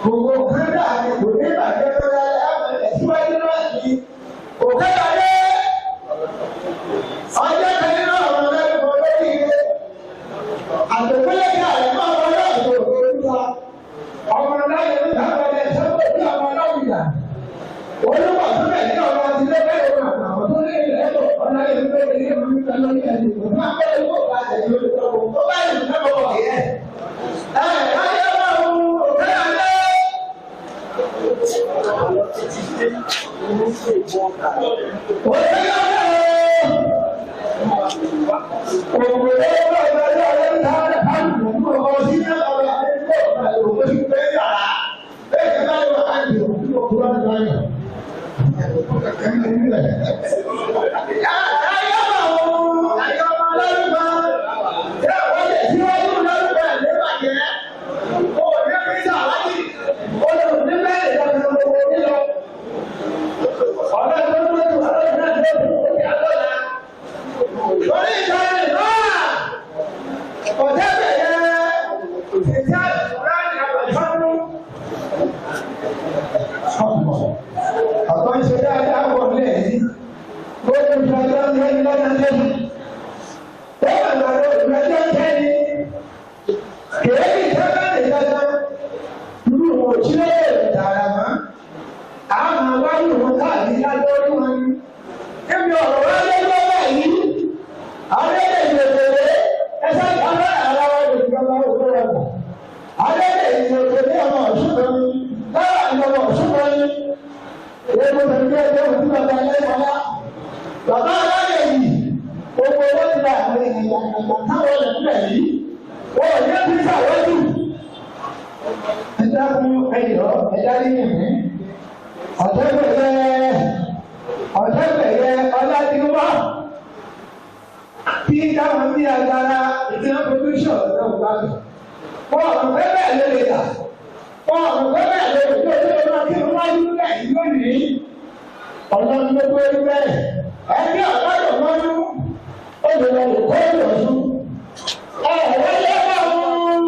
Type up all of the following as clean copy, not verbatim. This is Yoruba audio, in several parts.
Gbogbo kúrẹ́dà ni kò ní bàjẹ́ lọ́la ẹ̀ síwájú náà ní òkè bàjẹ́ ọjọ́ kan nínú àwọn ọlọ́dún lórí ilé àtòkúlẹ̀ ní àlẹ́ máa wọlé àtò òkè ọmọ aláyẹ ní sábẹ̀lẹ̀ sábẹ̀ bí ọmọ aláwìyà olúwa tó bẹ̀ ní ọmọ àti lẹ́gbẹ̀ẹ́ òun àtàwọn tó ní ilẹ̀ ẹ̀kọ́ ọ̀nà ìlú bẹ́ẹ̀ ní ìlú nípa lórí ẹ̀dùn kò máa bẹ́ẹ̀ ló bá ẹ̀dùn olùkọ́ tó bá ìlú náà bọ̀ yẹ. Ẹ ayé ọlọ́run òkè alẹ́. Òkè alẹ́ Orí ìjọba náà ọ̀tẹ́bẹ̀yẹ ìfẹ́ àlùkùránì àbàfánú. Ọ̀tọ́ ń ṣe dáadáa wọ̀ nílẹ̀ yìí. Gbogbo ìfẹ́jọ́ ń tẹ́ni lọ́nà tẹ́ni. Bẹ́ẹ̀ lọ́dọ̀ ìfẹ́jọ́ ń tẹ́ni. Kèéjì tẹ́fẹ́ lè dandan. Irú wọn ò sílẹ̀ tààrà mọ́. Àmọ́ wáyé wọn káàdì ládọ́rí wọn ni. Níbi ọ̀rọ̀ wáyé lọ́wọ́ yìí. Àwọn ẹ̀dẹ̀ ìgbèkèrè ẹsẹ̀ ìkàwé ara wa lè gbọ́dọ̀ òkú rẹ̀ bọ̀. Alẹ́ ìgbèkèrè ọmọ ọ̀ṣun kan ní, lára ìjọba ọ̀ṣun kan ní. Èèmọ̀ tẹ̀lé ẹgbẹ́ òkú bàbá ẹlẹ́wọ̀lá. Bàbá aláyẹ̀ yìí, gbogbo owó ti ra àwọn ènìyàn àgbà táwọn ẹlẹ́kùnrin yìí. Wọ́n ò ní ẹbí sàwọ́dù. Ẹ dákun ẹyọ, ẹ dárí yìnyín. Ọ̀tẹ́gbẹ̀yẹ ọ̀tẹ́gbẹ̀yẹ ọládìwá tí dáhùn bí agbára ìdíná production ọ̀dọ́ ìgbàgbọ́. Wọ́n ọ̀rùn pẹ́ bẹ́ẹ̀ ló lè dà. Wọ́n ọ̀rùn pẹ́ bẹ́ẹ̀ ló lè tó tó máa kí wọ́n wájú bẹ́ẹ̀ lónìí. Ọlọ́run ló gbé rí bẹ́ẹ̀. Ẹbí ọ̀gbọ́dọ̀ mọ́nú. Ó lè lọ lè kó ìwọ̀sùn. Ẹ̀rọ yẹ bá wọn.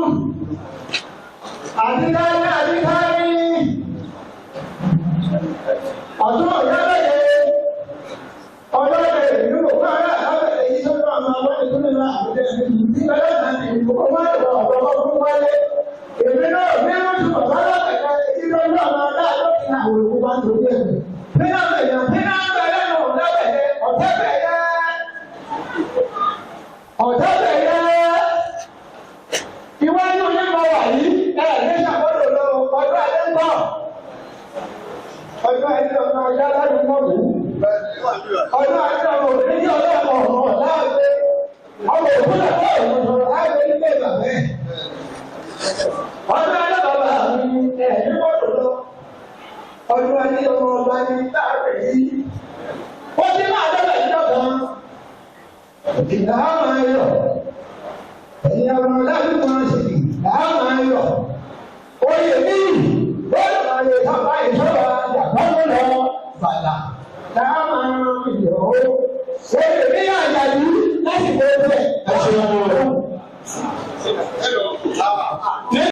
Àdíkárí àdíkárí. Ọ̀tún ọ̀yá bẹ̀rẹ̀. Ọlọ́run ìlú òkú ará àbẹ̀rẹ̀ yìí sọ́dọ̀ àwọn àwọn ìpínlẹ̀ náà àbújá ìlú bẹ́ẹ̀ náà ní ìlú kó má lọ ọ̀rọ̀ ọdún wálé. Èmi náà bí wọ́n ti bọ̀ bá lọ́kẹ̀kẹ́ ìlú ọjọ́ àwọn aláàlọ́ kí àwọn òkú bá ń torí ẹ̀mí. Pínà bẹ̀yẹ̀ pínà bẹ̀rẹ̀ nù lábẹ̀rẹ̀ ọ̀tẹ́ bẹ̀yẹ̀. Ọ̀tẹ́ bẹ̀yẹ̀. Iwájú mi mọ wà yìí ẹ̀ ní sàkóso lọ ọdún adé ń bọ̀. Ọdún adé ọmọ ajá ládùúgbò wù. Ọdún adé ọmọ òbí ní ọlọ́mọ ọ̀hún láàgbé. Ọmọ òkú lọ́wọ́ ìmọ̀sọ̀rọ̀ láàgbé nílé bàbá ẹ̀. Ọdún adé bàbá mi ẹ̀ ní mọ́tò lọ. Ọdún adé ọmọ ọba ní táàbẹ̀ yìí. Ó ti máa dọ́gba ìjọ kan. Òkìlá máa yọ̀. Ẹ̀yin ọmọ ládùúgbò ṣèkì làá máa yọ̀. Oyè míì lọ́dọ̀ máa lè sábà ìṣọ́ra àjàgbọ́n lọ bàlà làá máa yọ̀ ó. Oyè míì àjàdí lásìkò bẹ́ẹ̀. Ẹ ṣeun o.